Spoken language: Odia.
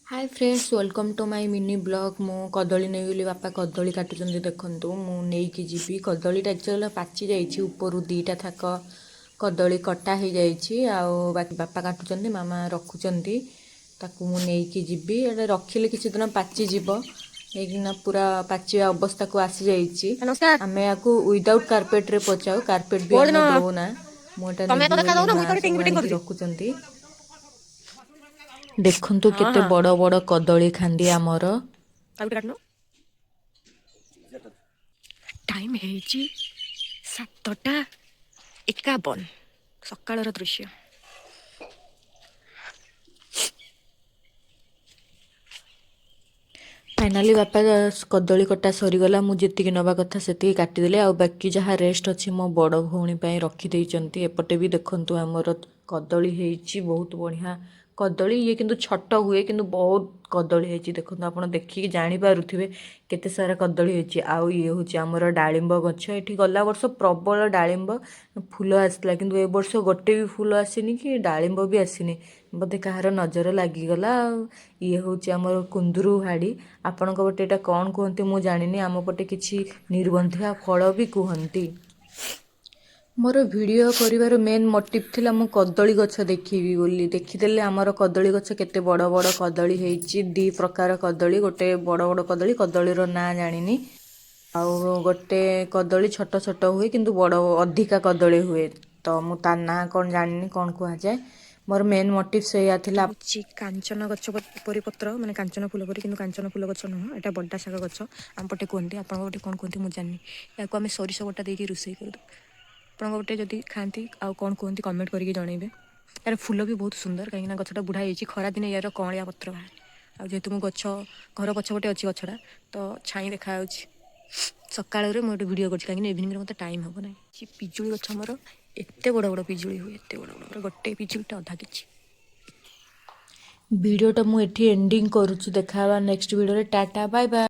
Hi friends, welcome to my mini vlog. ମୁଁ କଦଳୀ ନେବି ବୋଲି ବାପା କଦଳୀ କାଟୁଛନ୍ତି। ଦେଖନ୍ତୁ, ମୁଁ ନେଇକି ଯିବି। କଦଳୀଟା ଆକ୍ଚୁଆଲି ପାଚି ଯାଇଛି। ଉପରୁ ଦୁଇଟା ଥାକ କଦଳୀ କଟା ହେଇଯାଇଛି ଆଉ ବାକି ବାପା କାଟୁଛନ୍ତି, ମାମା ରଖୁଛନ୍ତି। ତାକୁ ମୁଁ ନେଇକି ଯିବି। ଏଇଟା ରଖିଲେ କିଛି ଦିନ ପାଚିଯିବ, କାହିଁକିନା ପୁରା ପାଚିବା ଅବସ୍ଥାକୁ ଆସିଯାଇଛି। ନମସ୍କାର। ଆମେ ୟାକୁ ୱିଦାଉଟ୍ କାର୍ପେଟରେ ପଚାଉ, କାର୍ପେଟ ବି କୋଉଦିନ ଆମେ ଦଉନା। ମୁଁ ଏଟା ତମେ ନେବି ତ ଦେଖା ବୋଲି ଦଉନ, ମା ମୁଇଁ ତ ସବୁ ଟିଙ୍ଗ ଆଣିକି କରୁଛି। ରଖୁଛନ୍ତି। ଦେଖନ୍ତୁ, ହଁ। କେତେ ବଡ଼ ବଡ଼ କଦଳୀ ଖାନ୍ଦି ଆମର। ଆଉ ଗୋଟେ କାଟୁନ। ଟାଇମ୍ ହେଇଛି 7:51, ସକାଳର ଦୃଶ୍ୟ। ଫାଇନାଲି ବାପା କଦଳୀ କଟା ସରିଗଲା। ମୁଁ ଯେତିକି ନେବା କଥା ସେତିକି କାଟିଦେଲେ ଆଉ ବାକି ଯାହା ରେଷ୍ଟ ଅଛି ମୋ ବଡ଼ ଭଉଣୀ ପାଇଁ ରଖିଦେଇଛନ୍ତି। ଏପଟେ ବି ଦେଖନ୍ତୁ, ଆମର କଦଳୀ ହେଇଛି, ବହୁତ ବଢ଼ିଆ କଦଳୀ ଇଏ। କିନ୍ତୁ ଛୋଟ ହୁଏ, କିନ୍ତୁ ବହୁତ କଦଳୀ ହେଇଛି। ଦେଖନ୍ତୁ, ଆପଣ ଦେଖିକି ଜାଣିପାରୁଥିବେ କେତେ ସାରା କଦଳୀ ହେଇଛି। ଆଉ ଇଏ ହେଉଛି ଆମର ଡାଳିମ୍ବ ଗଛ। ଏଠି ଗଲା ବର୍ଷ ପ୍ରବଳ ଡାଳିମ୍ବ ଫୁଲ ଆସିଥିଲା, କିନ୍ତୁ ଏ ବର୍ଷ ଗୋଟେ ବି ଫୁଲ ଆସିନି କି ଡାଳିମ୍ବ ବି ଆସିନି। ବୋଧେ କାହାର ନଜର ଲାଗିଗଲା। ଆଉ ଇଏ ହେଉଛି ଆମର କୁନ୍ଦୁରୁ ହାଡ଼ି। ଆପଣଙ୍କ ପଟେ ଏଇଟା କ'ଣ କୁହନ୍ତି ମୁଁ ଜାଣିନି। ଆମ ପଟେ କିଛି ନିର୍ବନ୍ଧିଆ ଫଳ ବି କୁହନ୍ତି। ମୋର ଭିଡ଼ିଓ କରିବାର ମେନ୍ ମୋଟିଭ୍ ଥିଲା ମୁଁ କଦଳୀ ଗଛ ଦେଖିବି ବୋଲି। ଦେଖିଦେଲେ ଆମର କଦଳୀ ଗଛ, କେତେ ବଡ଼ ବଡ଼ କଦଳୀ ହେଇଛି। ଦୁଇ ପ୍ରକାର କଦଳୀ, ଗୋଟେ ବଡ଼ ବଡ଼ କଦଳୀ, କଦଳୀର ନାଁ ଜାଣିନି, ଆଉ ଗୋଟେ କଦଳୀ ଛୋଟ ଛୋଟ ହୁଏ କିନ୍ତୁ ବଡ଼ ଅଧିକା କଦଳୀ ହୁଏ। ତ ମୁଁ ତା ନାଁ କ'ଣ ଜାଣିନି, କ'ଣ କୁହାଯାଏ। ମୋର ମେନ୍ ମୋଟିଭ୍ ସେଇଆ ଥିଲା। ହେଉଛି କାଞ୍ଚନ ଗଛ ପରି ପତ୍ର, ମାନେ କାଞ୍ଚନ ଫୁଲ ପରି, କିନ୍ତୁ କାଞ୍ଚନ ଫୁଲ ଗଛ ନୁହଁ। ଏଇଟା ବଡା ଶାଗ ଗଛ ଆମ ପଟେ କୁହନ୍ତି। ଆପଣଙ୍କ ପଟେ କ'ଣ କୁହନ୍ତି ମୁଁ ଜାଣିନି। ୟାକୁ ଆମେ ସୋରିଷ ବଟା ଦେଇକି ରୋଷେଇ କରୁ। ଆପଣଙ୍କ ପଟେ ଯଦି ଖାଆନ୍ତି ଆଉ କ'ଣ କୁହନ୍ତି, କମେଣ୍ଟ କରିକି ଜଣେଇବେ। ଏହାର ଫୁଲ ବି ବହୁତ ସୁନ୍ଦର, କାହିଁକିନା ଗଛଟା ବୁଢ଼ା ହେଇଛି। ଖରାଦିନେ ୟାର କଅଁଳିଆ ପତ୍ର ବାହାରେ। ଆଉ ଯେହେତୁ ମୁଁ ଗଛ ଘର ପଛପଟେ ଅଛି ଗଛଟା, ତ ଛାଇ ଦେଖାଯାଉଛି। ସକାଳରେ ମୁଁ ଗୋଟେ ଭିଡ଼ିଓ କରୁଛି, କାହିଁକିନା ଇଭିନିଂରେ ମୋତେ ଟାଇମ୍ ହେବ ନାହିଁ। ସେ ପିଜୁଳି ଗଛ ଆମର, ଏତେ ବଡ଼ ବଡ଼ ପିଜୁଳି ହୁଏ, ଏତେ ବଡ଼ ବଡ଼, ଗୋଟେ ପିଜୁଳିଟା ଅଧା କିଛି। ଭିଡ଼ିଓଟା ମୁଁ ଏଠି ଏଣ୍ଡିଙ୍ଗ କରୁଛି। ଦେଖା ହେବା ନେକ୍ସଟ ଭିଡ଼ିଓରେ। Tata, bye bye.